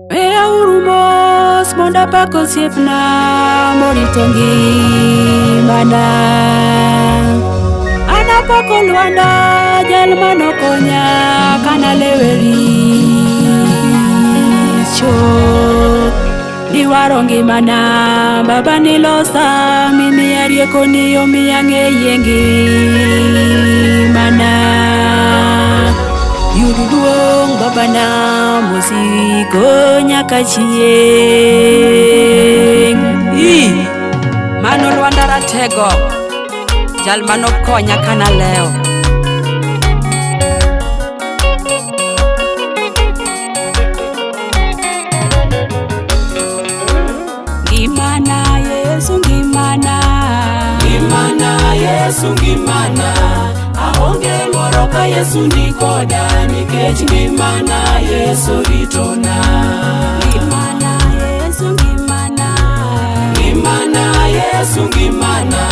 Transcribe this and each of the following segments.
Weyauru mos mondo apak osiepna morito ngimana. An apako Lwanda jal manokonya kanalewe richo. Niwaro ngimana baba nilosa mimiya riekoni omiya ng'eye ngimana. Yud duong' babana mosiko nyaka chieng'. Mano Lwanda Ratego, jal manokonya kanalewo. Ngimana Yesu ngimana. Ngimana Yesu ngimana, aonge luoro ka Yesu ni koda, nikech ngimana Yesu ritona. Ngimana Yesu ngimana. Ngimana Yesu ngimana,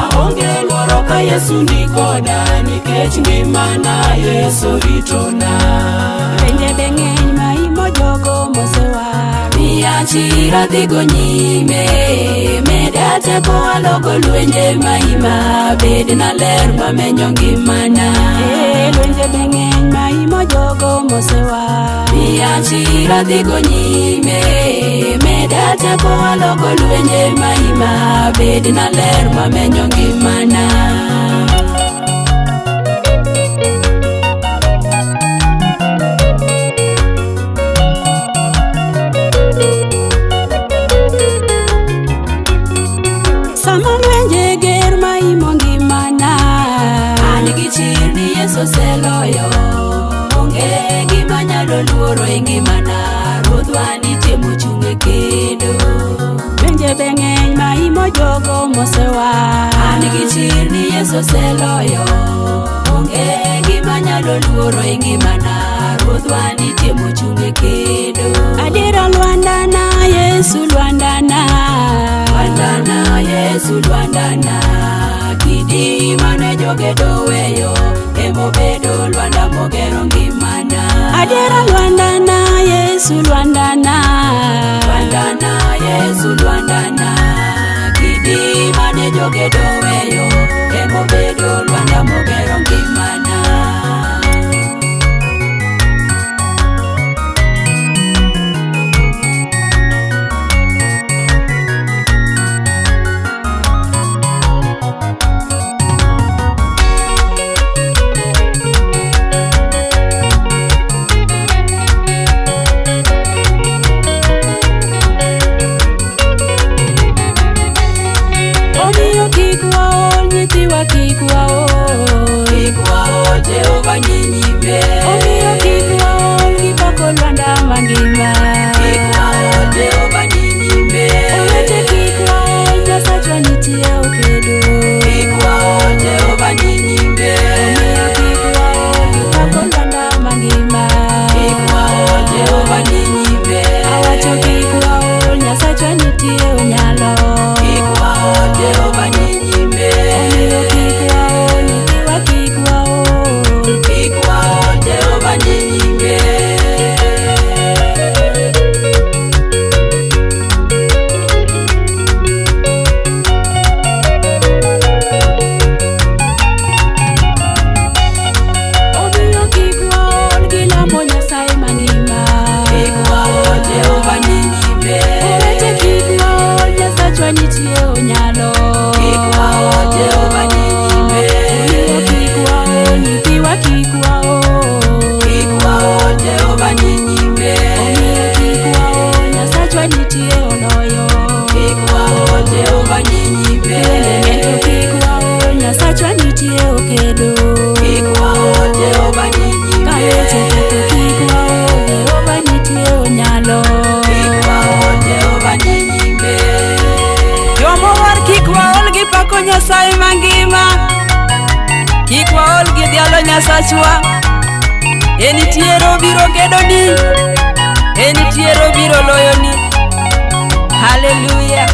aonge luoro ka Yesu ni koda, nikech ngimana Yesu ritona. Lwenje be ng'eny maimo jogo mosewar. Miya chir adhigo nyime, meda teko alogo lwenje maima, bedna ler mamenyo ngimana. Lwenje be ng'eny maimo jogo mosewar. Miya chir adhigo nyime, meda teko alogo lwenje maima, bedna ler mamenyo ngimana. Sama lwenje ger maimo ngimana. An gi chir ni Yesu oseloyo, onge gima nyalo luoro e ngimana, Ruodhwa nitie mochung' e kedo. Lwenje be ng'eny maimo jogo mosewar. An gi chir ni Yesu oseloyo, onge gima nyalo luoro e ngimana, Ruodhwa nitie mochung' e kedo. Adiera Lwandana Yesu Lwandana. Lwandana Yesu Lwandana, kidi mane jogedo weyo, emobedo Lwanda mogero ngimana. Adiera Lwandana Yesu Lwandana. Lwandana Yesu Lwandana, kidi mane jogedo weyo, emobedo Lwanda mogero ngimana. Omiyo kik waol nyithiwa kik waol. Kik waol Jehova ni nyime. Omiyo kik waol gi pako Lwanda mangima. Kik waol Jehova ni nyime. Owete kik waol Nyasachwa nitie okedo. Kik waol Jehova ni nyime. Omiyo kik waol gi pako Lwanda mangima. Kik waol Jehova ni nyime. Awacho kik waol Nyasachwa nitie onyalo. Kik waol Jehova ni nyime. Omiyo kik waol nyithiwa kik waol. Kik waol Jehova ni nyime. Omiyo kik waol gi lamo Nyasaye mangima. Kik waol Jehova ni nyime. Owete kik waol Nyasachwa nitie onyalo. Kik waol Jehova ni nyime. Omiyo kik waol nyithiwa kik waol. Kik waol Jehova ni nyime. Omiyo kik waol Nyasachwa nitie oloyo. Kik waol Jehova ni nyime. Lwenje ng'eny to kik waol Nyasachwa nitie okedo. Kik waol Jehova ni nyime. Ka weche tek to kik waol Jehova nitie onyalo. Kik waol Jehova ni nyime. Jomowar kik waol gi pako Nyasaye mangima. Kik waol gi dhialo Nyasachwa. En nitiere obiro kedoni. En nitiere obiro loyoni. Haleluya.